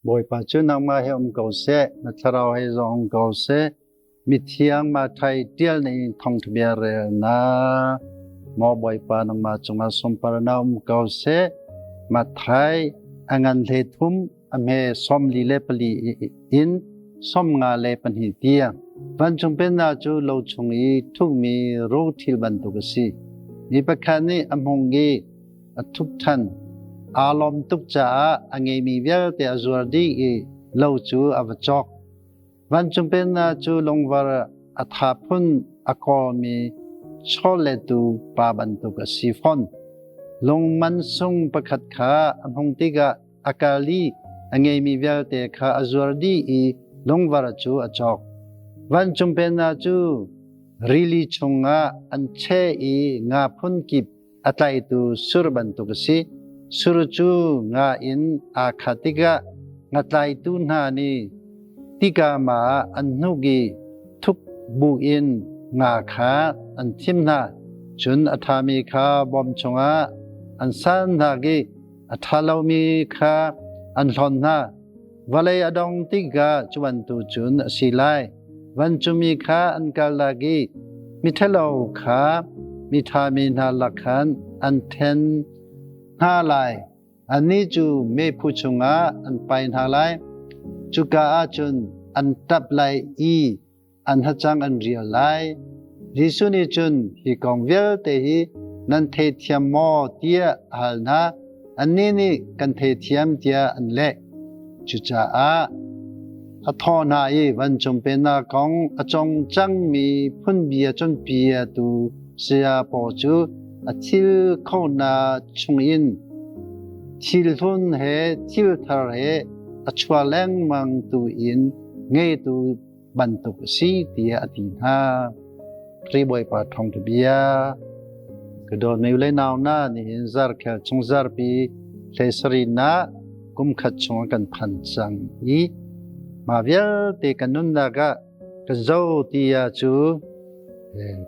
Bawipa cu nangmah he um ko seh, na thlarau he zong um ko seh. Mithiang Matthai ṭial ning thawngṭha bia relnak. Maw Bawipa nangmah cungah sunparnak um ko seh. Matthai a ngan hlei thum a hme 44 in 52 tiang. Vancung Pennak cu lo chung i ṭhukmi rothil bantuk a si. Mi pakhat nih a hmung i a thup ṭhan. Aa lawm tuk caah a ngeimi vialte a zuar dih i lo cu a va cawk. Vancung Pennak cu lungvar a tha phun a kawlmi chawlettu pa bantuk a si fawn. Lung man sung pakhat kha a hmung tikah a kal i a ngeimi vialte kha a zuar dih i lungvar cu a cawk. Vancung Pennak cu rili chungah an cheh i nga phunkip a tlaitu sur bantuk a si. Sur cu nga in aa khat tikah ngatlaitu hna nih tikam ah an hnuk i thuk bu in nga kha an thim hna. Cun a ṭhami kha bawm chungah an san hna i a ṭha lomi kha an hlon hna. Vawlei a dong tikah cu bantuk cun a si lai. Vancungmi kha an kal lak i miṭhalo kha miṭhami hna lak khan an ṭhen hna lai. Annih cu meiphu chungah an pai hna lai. Cuka ah cun an ṭap lai i an hacang an rial lai. Jesuh nih cun hi kong vialte hi nan theithiam maw tiah a hal hna. Annih nih kan theithiam tiah an leh. Cucaah a thawh hna i vancung pennak kong a cong cangmi phunbia cawnpiaktu saya pawl cu a thil khonak chungin thil hlun he thil thar he a chuah lengmang tu in ngeitu bantuk a si tiah a ti hna. Khrih Bawipa thawngṭha bia. Ka dawtmi u le nau na nihin zarkhel chung zarpi hlei na kum khat chung kan phan cang i mah vialte kan nunnak ah kan zo ti ah cu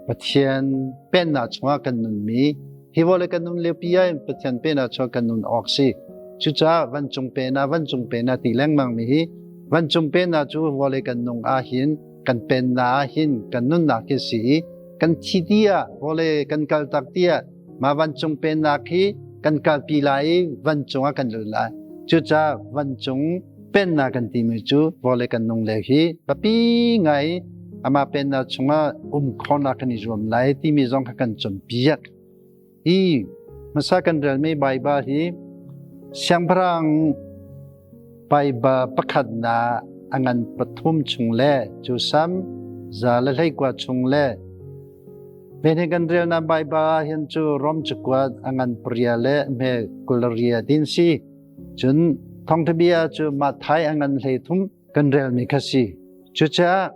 Pathian pennak chungah kan nunmi hi vawlei kan nun lio pi ah Pathian pennak chungah kan nun awk si. Cucaah vancung pennak vancung pennak ti lengmang mi hi Vancung pennak cu vawlei kan nung ahhin kan pennak ahhin kan nunnak hi si i kan thi tiah vawlei kan kal tak tiah mah vancung pennak hi kan kalpi lai i vancung ah kan lut lai. Cucaah vancung pennak kan timi cu vawlei kan nung le hi biapi ngai amah pennak chungah um khawhnak kan i zuam lai timi zong kha kan cawnpiak. Hi hmasa kan relmi Baibal hi siangpahrang Baibal pakhatnak a ngan pathum chung le cu sam 119 chung le Vene kan relnak Baibal ah hin cu Rom cakuat a ngan paria le hme kularia din si. Cun thawngtha bia cu Matthai a ngan 33 kan relmi kha si. Cucaah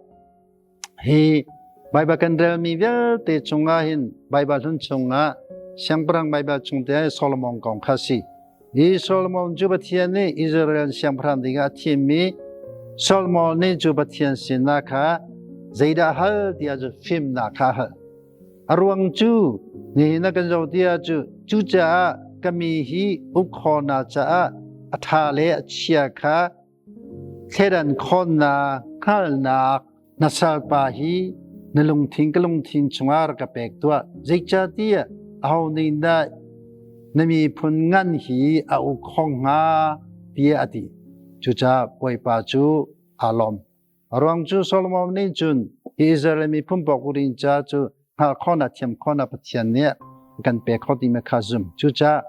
Hi Baibal kan relmi vialte chungah hin Baibal hlun chungah Siangpahrang Baibal chung te Solomon kong kha si. Hi Solomon cu Pathian nih Israel siangpahrang dingah a thimmi Solomon nih cu Pathian sinah kha zeidah hal tiah cu fimnak kha hal. A ruang cu nihin ah kan zoh tiah cu cucaah ka mi hi uk khawhnak caah a ṭha le a chia kha Thleidan khawnnak hngalhnak na salpa hi na lungthin ka lungthin chungah rak ka pek tuah. Zeicahtiah aho nih dah na miphun ngan hi a uk kho hnga tiah a ti. Cucaah Bawipa cu aa lawm. A ruang cu Solomon nih cun hi Israel miphun pawl ca cu hngalh khawhnak thiam khawhnak Pathian nih kan pek kho ti kha zum. Cucaah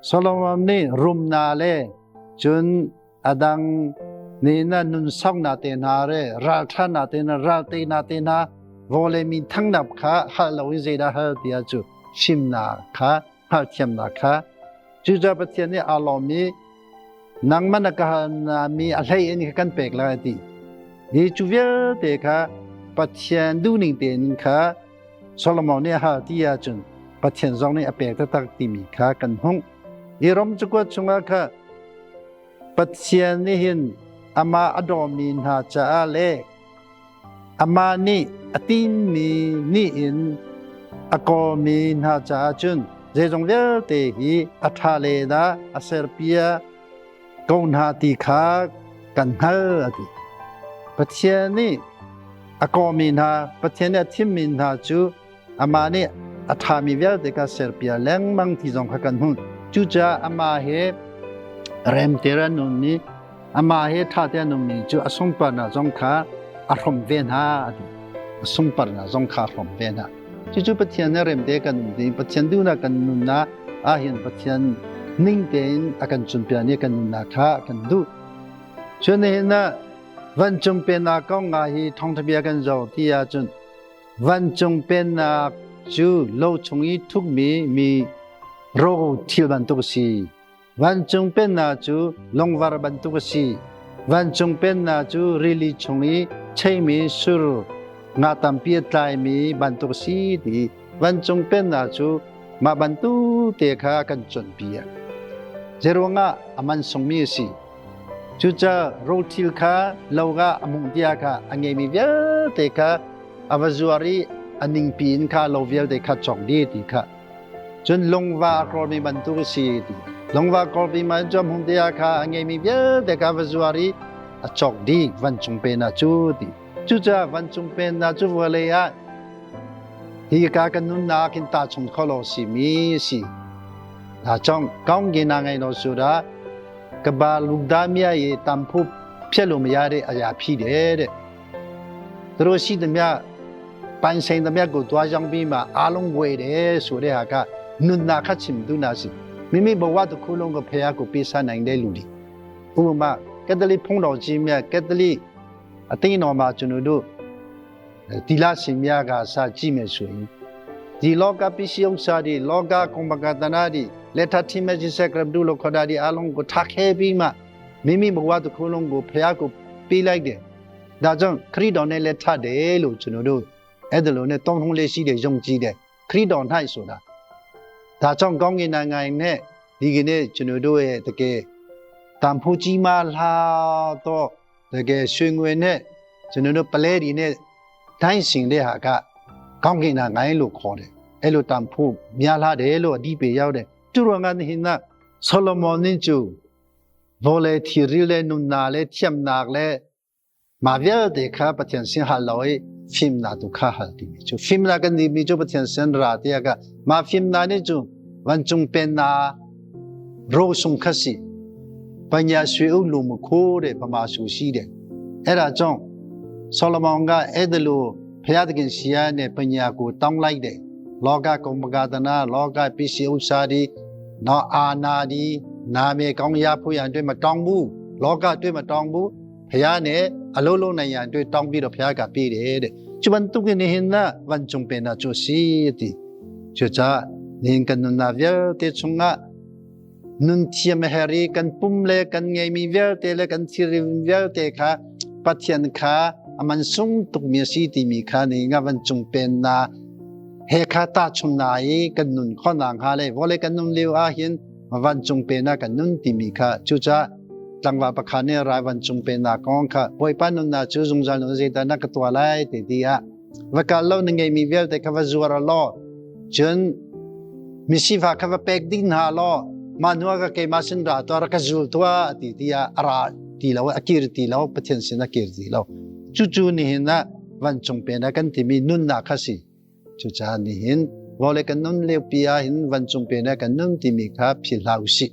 Solomon nih rumna le cun adang nih na nun soknak te hna re ralṭhatnak te hna ralteinak te hna vawlei min thangnak kha hal lo in zeidah hal tiah cu chimnak kha hngalhthiamnak kha cucaah Pathian nih aa lawm i nangmah na ka mi a hlei in kan pek lai ti hi cu vialte kha Pathian duhning tein kha Solomon nih a hal ti ahcun Pathian zong nih a pek taktak timi kha kan hmuh. Hi rom cakuat chungah kha Pathian nih hin amah a dawmi hna caah le amah nih a tinmi nih in a kawlmi hna caah cun zeizong vialte hi a ṭha le dah a serpiak. ko hna ti kha kan hngal a ti. Pathian nih a kawmi hna, Pathian nih a thimmi hna cu amah nih a ṭhami vialte kha serpiak lengmang ti zong kha kan hmuh. Cucaah amah he remter an um i amah he ṭha te an ummi cu a sunparnak zong kha a hrawmh ve hna a ti. A sunparnak zong kha a hrawmh ve hna. Cucu Pathian he remte kan um ti, Pathian duhnak kan nunnak ahhin Pathian ning tein a kan cawnpiak i kan nunnak kha kan duh. Cun nihin ah vancung pennak kong nga hi thawngṭha bia kan zoh ti ahcun vancung pennak cu lo chung i thukmi mi ro thil bantuk a si. Vancung pennak cu lungvar bantuk a si. Vancung pennak cu rili chung i cheimi sur nga tampi a tlaimi bantuk a si ti vancung pennak cu mah bantuk te kha kan cawnpiak. Zeiruangah a man sungmi a si? Cucaah rothil kha lo ah a hmuh tiah kha a ngeimi vialte kha a va zuar i a ningpi in kha lo vialte kha cawk dih ti kha. Cun lungva a kawlmi bantuk a si ti. Lungva kawlmi man cu a hmuh tiah kha a ngeimi vialte kha a va zuar i a cawk dih vancung pennak cu ti. Cucaah vancung pennak cu vawlei ah hi ka kan nunnak in tahchung kho lo simi a si. Na chong kaung gi na ngai no su da ကဘာလူသားများရဲ့တန်ဖို့ဖြတ်လို့မရတဲ့အရာဖြစ်တယ်တဲ့သူတို့ရှိသမျှပိုင်ဆိုင်သမျှကိုတွားကြောင်းပြီးမှအားလုံးဝယ်တယ်ဆိုတဲ့ဟာကနုနာခတ်ချင်ဒုနာစီမိမိဘဝတစ်ခုလုံးကိုဖះကိုပေးစားနိုင်တဲ့လူတွေဥပမာကက်သလစ်ဖုန်းတော်ကြီးမြတ်ကက်သလစ်အသင်းတော်မှာကျွန်တော်တို့ သီလရှင်များကစာကြည့်မယ်ဆိုရင်ဒီလောကပစ္စည်းဥစ္စာတွေလောကကုံပကတနာတွေလက်ထထိမဲ့ခြင်းဆက်ကရဒူလို့ခေါ်တာဒီအလုံးကိုထားခဲပြီးမှမိမိဘဝတစ်ခုလုံးကိုဖះကိုပေးလိုက်တယ်။ဒါကြောင့်ခရစ်တော်နဲ့လက်ထတယ်လို့ကျွန်တော်တို့အဲ့ဒါလိုနဲ့တောင်းထုံးလေးရှိတယ်ယုံကြည်တယ်ခရစ်တော်၌ဆိုတာဒါကြောင့်ကောင်းကင်နိုင်ငံနဲ့ဒီကနေ့ကျွန်တော်တို့ရဲ့တကယ်တန်ဖိုးကြီးမားလာတော့တကယ်ရွှေငွေနဲ့ကျွန်တော်တို့ပလဲဒီနဲ့ တိုင်းရှင်တဲ့ဟာကကောင်းကင်နိုင်ငံလို့ခေါ်တယ်အဲ့လိုတန်ဖို့များလာတယ်လို့အတိပေရောက်တယ်သူတော်ငါဟိနဆောလမောနင်ကျူဗောလေသီရီလေနုနာလေချမ်နာလေမာဗျာတေခါပချန်စင်ဟာလောဖင်နာဒုခဟာတိမီချူဖင်နာကန်ဒီမီချူပချန်စင်ရာတေကမာဖင်နာနေချူဝန်ကျုံပင်နာရောဆုံခစီပညာရွှေဥလူမခိုးတဲ့ပမာဆူရှိတယ်အဲ့ဒါကြောင့် ဆောလမောင်ကအဲ့ဒါလိုဘုရားသခင်ရှင်ရတဲ့ပညာကိုတောင်းလိုက်တယ်လောကကုံပကဒနာလောကပစ္စည်းဥစ္စာဒီနော်အာနာဒီနာမေကောင်းရဖို့ရန်အတွက်မတောင်းဘူးလောကအတွက်မတောင်းဘူးဘုရားနဲ့အလုံးလုံးနိုင်ရန်အတွက်တောင်းပြီးတော့ဘုရားကပေးတယ်တဲ့ကျပန်တုကနေဟင်နာဝန်ချုံပေနာချိုစီတီချွချာနင်ကန်နနာဗျာတေချုံငါနွန်ချီမဟရီကန်ပုမ်လေကန်ငိမီဗျာတေလေကန်စီရီဗျာတေခါပတ်ချန်ခါ အမန်ဆုံတုမြစီတီမီခါနေငါဝန်ချုံပင်နာဟေခါတာချုံနိုင်ကန်နွန်ခေါနာငါလေဝလေကန်နွန်လီအာဟင်วันจงเป็นกันนุนติมีค่ะจูจ้าตังว่าประคันเนี่ยรายวันจงเป็นนากองค่ะป่วยปานุนาจูจงจานุเจตนักตัวไลติดีอะวกาลงไงมีเวลแต่คำว่าจัวรลอจนมิสิฟาคำว่าเป็กดินฮาลอมานัวกเกมาสินราตัวรักจูตัวติดีอะอาราตีแล้วอกิรตีแล้วปะเทนสินอกิรตีแล้ว จู่ๆนี่เห็นนะวันจงเป็นนะกันที่มีนุ่นนาคสิจู่จานี่เห็นวอลเลกันนุ่นเลวปีอาเห็นวันจงเป็นนะกันนุ่นที่มีครับพิลาอุสิ